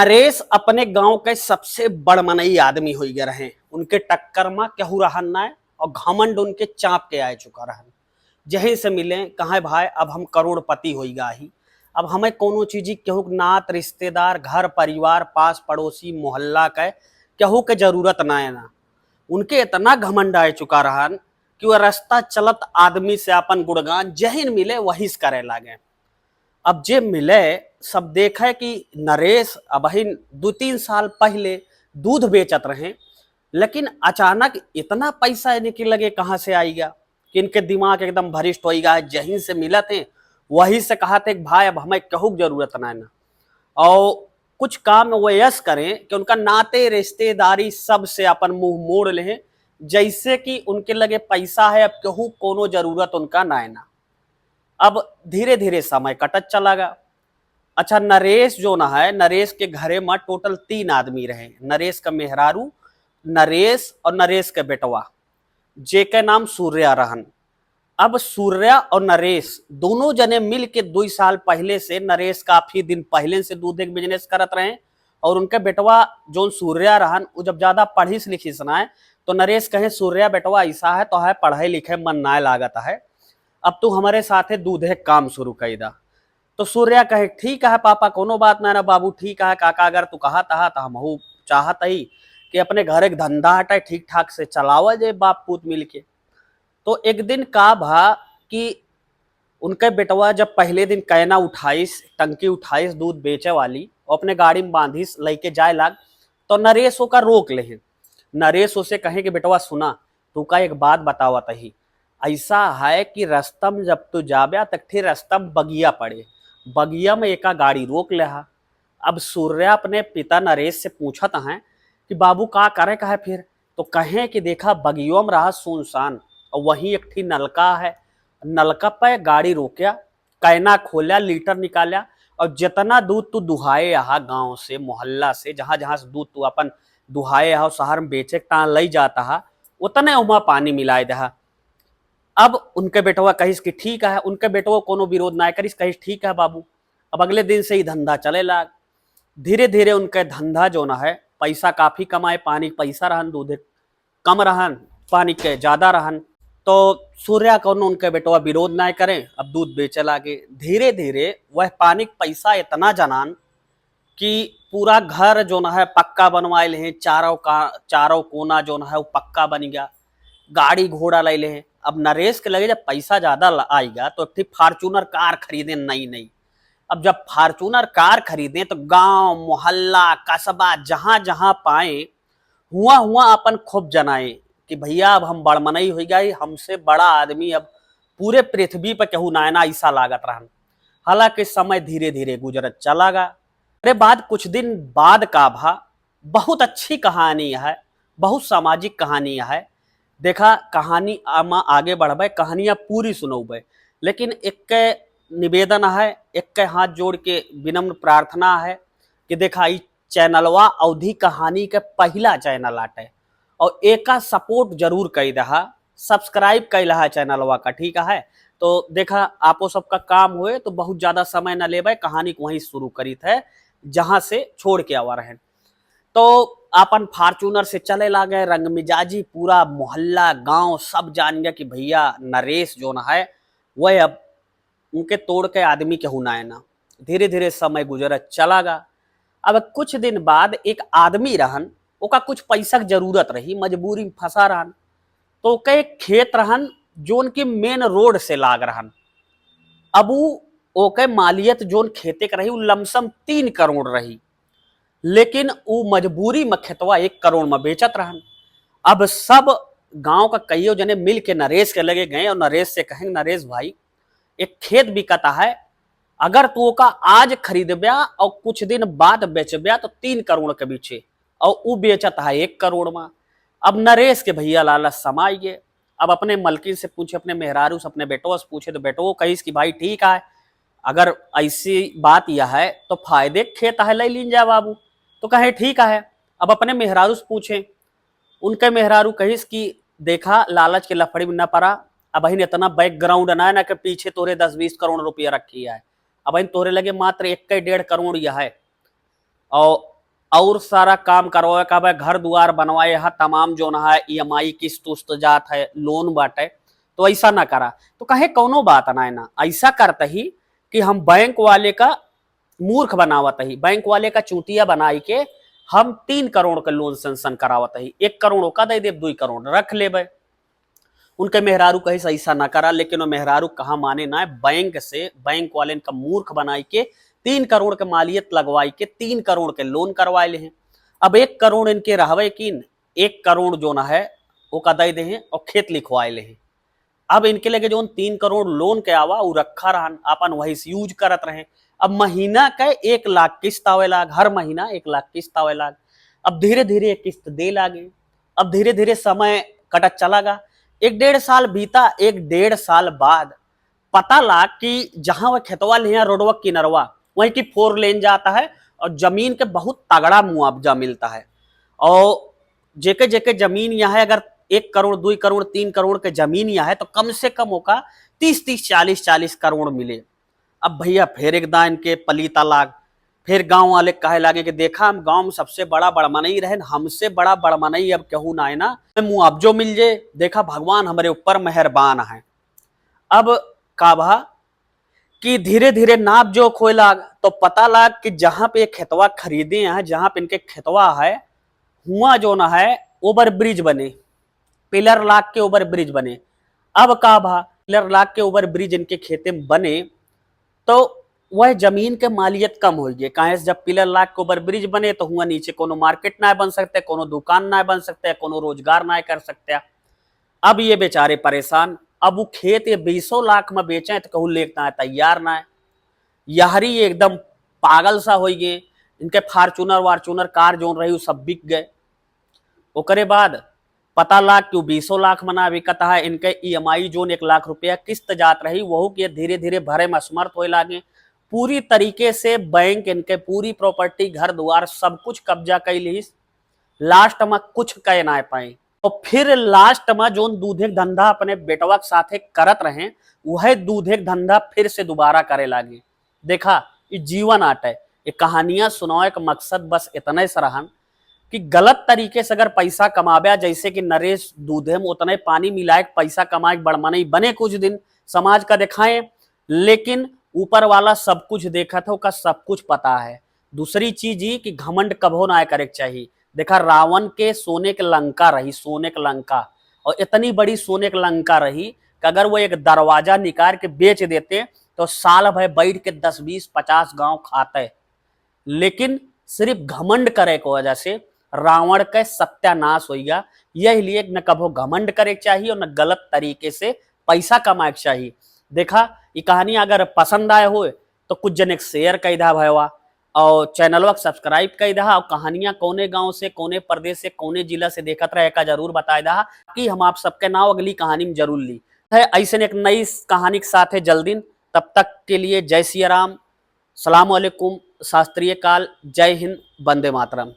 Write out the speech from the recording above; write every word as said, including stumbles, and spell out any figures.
नरेश अपने गांव के सबसे बड़ मनई आदमी होइ गए रहे। उनके टक्कर मा केहू रहन नाय और घमंड उनके चाप के आए चुका रहन। जहीं से मिले, कहे, "भाई, अब हम करोड़पति होइ गा ही, अब हमें कोनो चीज केहू के नात रिश्तेदार, घर परिवार, पास पड़ोसी, मोहल्ला के केहू के जरूरत नाय ना।" उनके इतना घमंड आए चुका रहन कि वह रास्ता चलत आदमी से अपन गुणगान जहिन मिले वही से करे लागे। अब जे मिले, सब देखे कि नरेश अबहिन दो तीन साल पहले दूध बेचत रहे, लेकिन अचानक इतना पैसा इनके लगे कहाँ से आइगा कि इनके दिमाग एकदम भ्रष्ट होइगा है। जहिन से मिलत हैं, वही से कहत हैं कि भाई, अब हमें केहू के जरूरत ना है ना, और कुछ काम वो यस करें कि उनका नाते रिश्तेदारी सब से अपन मुंह मोड़ लें, जैसे कि उनके लगे पैसा है, अब केहू कोनो जरूरत उनका ना है ना। अब धीरे धीरे समय कटत चला गा। अच्छा, नरेश जो ना है, नरेश के घरे में टोटल तीन आदमी रहे, नरेश का मेहरारू, नरेश और नरेश के बेटवा, जेके नाम सूर्या रहन। अब सूर्या और नरेश दोनों जने मिल के दो साल पहले से, नरेश काफी दिन पहले से दूधे के बिजनेस करत रहे और उनके बेटवा जौन सूर्या रहन, वो जब ज्यादा पढ़िस लिखिस ना है, तो नरेश कहे, "सूर्या बेटवा, ऐसा है तो है, पढ़े लिखे मन ना लागत है, अब तू हमारे साथे दूधे काम शुरू कर दा।" तो सूर्या कहे, "ठीक है पापा, कोनो बात ना ना बाबू, ठीक है काका, अगर तू कहत हा तो हमहू चाहत ही कि अपने घर एक धंधा हटे, ठीक ठाक से चलावा जाए बाप पूत मिल के।" तो एक दिन का भा कि उनके बेटवा जब पहले दिन कैना उठाइस, टंकी उठाइस दूध बेचे वाली, और अपने गाड़ी में बांधिस, लेके जाए लाग, तो नरेश ओका रोक लेहे। नरेश ओसे कहे कि बेटवा सुना, तू का एक बात बतावत ही, ऐसा है कि रस्ता में जब तू जाब्या, तक ठे रस्ता में बगिया पड़े, बगिया में एका गाड़ी रोक लेहा। अब सूर्या अपने पिता नरेश से पूछत हैं कि बाबू का करे का है फिर, तो कहें कि देखा बगियो में रहा सुनसान और वहीं एक ठी नलका है, नलका पे गाड़ी रोक्या, कैना खोल्या, लीटर निकाल्या और जितना दूध तू दुहाए यहाँ गांव से, मोहल्ला से, जहाँ जहाँ से दूध तू अपन दुहाए यहाँ शहर में बेचे के तान लई जाता है, उतने उमा पानी मिलाए दहा। अब उनके बेटवा कहिस कि ठीक है, उनके बेटवा कोनो विरोध ना करिस, कहिस ठीक है बाबू। अब अगले दिन से ही धंधा चले लाग। धीरे धीरे उनके धंधा जो ना है, पैसा काफी कमाए, पानी के पैसा रहन, दूध कम रहन, पानी के ज्यादा रहन। तो सूर्या कोनो उनके बेटवा विरोध ना करें, अब दूध बेचे लागे। धीरे धीरे वह पानी के पैसा इतना जनान कि पूरा घर जो ना है पक्का बनवाए ले हैं, चारों का, चारों कोना जो ना है वो पक्का बन गया, गाड़ी घोड़ा ले ले हैं। अब नरेश के लगे जब पैसा ज्यादा ल-, आएगा तो एक ठे Fortuner कार खरीदे नई नई। अब जब Fortuner कार खरीदे तो गांव, मोहल्ला, कस्बा, जहां जहां पाए, हुआ हुआ अपन खूब जनाए कि भैया अब हम बड़ मनई हो गए, हमसे बड़ा आदमी अब पूरे पृथ्वी पर केहू नायना, ऐसा लागत रहन। हालांकि समय धीरे धीरे गुजरत चला गा। अरे बाद कुछ दिन बाद का भा, बहुत अच्छी कहानी है, बहुत सामाजिक कहानी है। देखा कहानी आमा आगे बढ़बे, कहानियां पूरी सुनौबे, लेकिन एक निवेदन है, एक हाथ जोड़ के विनम्र प्रार्थना है कि देखा ई चैनलवा अवधी कहानी के पहिला चैनल आटे और एका सपोर्ट जरूर कई दहा, सब्सक्राइब कई लहा चैनलवा का, ठीक है। तो देखा आपो सबका काम होए तो बहुत ज्यादा समय न लेबे, कहानी को वहीं शुरू करीत है जहां से छोड़ के आवा रहे। तो अपन Fortuner से चले लागे, रंग मिजाजी पूरा मोहल्ला गांव सब जान गया कि भैया नरेश जो ना है वह अब उनके तोड़ के आदमी केहू ना है ना। धीरे धीरे समय गुजरत चला गा। अब कुछ दिन बाद एक आदमी रहन, ओका कुछ पैसा के जरूरत रही, मजबूरी में फंसा रहन। तो ओके एक खेत रहन जोन की मेन रोड से लाग रहन। अब उ ओके मालियत जोन खेते के रही, उ लमसम तीन करोड़ रही, लेकिन उ मजबूरी में खेतवा एक करोड़ में बेचत रहन। अब सब गांव का कईयो जने मिल के नरेश के लगे गए और नरेश से कहें, "नरेश भाई, एक खेत बिकता है, अगर तू ओका आज खरीदब्या और कुछ दिन बाद बेचब्या तो तीन करोड़ के बिचे, और उ बेचत है एक करोड़ में।" अब नरेश के भैया लालच समाई गए। अब अपने मलकिन से पूछे, अपने मेहरारू से, अपने बेटवा से पूछे तो बेटवो कहिस कि भाई ठीक है, अगर ऐसी बात यह है तो फायदे के खेत है, ले लीन जा बाबू। तो कहे ठीक है। अब अपने मेहरारू से पूछे, उनके मेहरारू कहिस कि देखा लालच के लफड़ी में न पड़ा, अबहिन इतना बैकग्राउंड ना है ना कि पीछे तोरे दस बीस करोड़ रुपया रखी है, अबहिन तोरे लगे मात्र एक डेढ़ करोड़ यह है, और और सारा काम करवावे का बा, घर दुआर बनवाए हा, तमाम जौन है ईएमआई किस्त उस्त जात है, लोन बाटे, तो ऐसा ना करा। तो कहे कौनो बात ना है ना, ऐसा करत ही कि हम बैंक वाले का मूर्ख बनावत ही, बैंक वाले का चूतिया बनाई के हम तीन करोड़ के लोन सैंक्शन करावत ही, एक करोड़ ओका दे देब, दुई करोड़ रख लेबे। उनके मेहरारू कहिस ऐसा ना करा, लेकिन वो मेहरारू कहा माने ना, बैंक से, बैंक वाले इनका मूर्ख बनाई के तीन करोड़ के मालियत लगवाई के तीन करोड़ के लोन करवाए ले हैं। अब एक करोड़ इनके रहवे कीन, एक करोड़ जौन है ओका दे दे हैं और खेत लिखवाए ले हैं। अब इनके लगे जौन तीन करोड़ लोन के आवा, उ रखा रहन, अपन वही से यूज करत रहे। अब महीना के एक लाख किस्त आवे लाग, हर महीना एक लाख किस्त आवे लाग। अब धीरे धीरे ये किस्त दे लागे। अब धीरे धीरे समय कटत चला गा। एक डेढ़ साल बीता, एक डेढ़ साल बाद पता लाग कि जहाँ वह खेतवा लिया रोडवा किनरवा, वहीं की फोर लेन जाता है और जमीन के बहुत तगड़ा मुआवजा मिलता है। और जेके जेके जमीन यहाँ है, अगर एक करोड़, दुई करोड़, तीन करोड़ के जमीन यहाँ है, तो कम से कम ओका तीस तीस, चालीस चालीस करोड़ मिले। अब भैया, फिर एक दान के पलीता लाग, फिर गांव वाले कहे लागे कि देखा, हम गांव में सबसे बड़ा बड़मनई रहन, हमसे बड़ा बड़मनई अब केहू ना है ना, मुआवजो मिल जे, देखा, भगवान हमरे ऊपर मेहरबान है। अब का भा कि धीरे धीरे नाप जोख होए लाग, तो पता लाग कि जहाँ पे ये खेतवा खरीदे हैं, जहाँ पे इनके खेतवा है, हुआ जौन है ओवर ब्रिज बने, पिलर लाग के ओवर ब्रिज बने। अब का भा, पिलर लाग के ओवर ब्रिज इनके खेते में बने, तो वह जमीन के मालियत कम होइ गए। काहे से जब पिलर लाग के ओवर ब्रिज बने, तो हुआ नीचे कोनो मार्केट ना बन सकते, कोनो दुकान ना बन सकते, कोनो रोजगार ना कर सकते। अब ये बेचारे परेशान। अब वो खेत ये बीसों लाख में बेचे हैं, तो कहूँ लेके ना तैयार ना है। यहरी ये एकदम पागल सा होइ गए। इनके फार्चूनर वार्चूनर कार जौन रही, वो सब बिक गए। ओकरे बाद पता लाग कि वो बीसों लाख में ना बिकत है, इनके ईएमआई जौन एक लाख रुपया किस्त जात रही, वहू के धीरे धीरे भरे में असमर्थ होए लागे। पूरी तरीके से बैंक इनके पूरी प्रॉपर्टी, घर दुआर, सब कुछ कब्जा कर ली। लास्ट में कुछ कह ना पाए। तो फिर लास्ट में जौन दूधे के धंधा अपने बेटवा के साथे करत रहे, वह दूधे के धंधा फिर से दोबारा करे लागे। देखा, ई जीवन आटे। ये कहानियां सुनावे का मकसद बस इतने से रहन कि गलत तरीके से अगर पैसा कमावे, जैसे कि नरेश दूधे में उतने पानी मिलाए के पैसा कमाए के बड़मनई बने, कुछ दिन समाज का दिखाए, लेकिन ऊपर वाला सब कुछ देखत है, ओका सब कुछ पता है। दूसरी चीज ई कि घमंड कभो ना करे के चाहिए। देखा, रावण के सोने के लंका रही, सोने के लंका, और इतनी बड़ी सोने के लंका रही कि अगर वो एक दरवाजा निकाल के बेच देते, तो साल भर बैठ के दस, बीस, पचास गांव खाते। लेकिन सिर्फ घमंड करे के वजह से रावण के सत्यानाश होइगा। यही लिए न कभो घमंड करे के चाहिए और न गलत तरीके से पैसा कमाए के चाहिए। देखा, ये कहानी अगर पसंद आए होए, तो कुछ जने के शेयर कर दा भयवा, और चैनलवा के सब्सक्राइब कर दा, और कहानियां कौने गांव से, कौने प्रदेश से, कौने जिला से देखत रहे का जरूर बताए दा, कि हम आप सबके नाव अगली कहानी में जरूर ली है। ऐसे एक नई कहानी के साथ है जल्दी। तब तक के लिए जय सिया राम, सलाम वालेकुम, शास्त्रीय काल, जय हिंद, वंदे मातरम।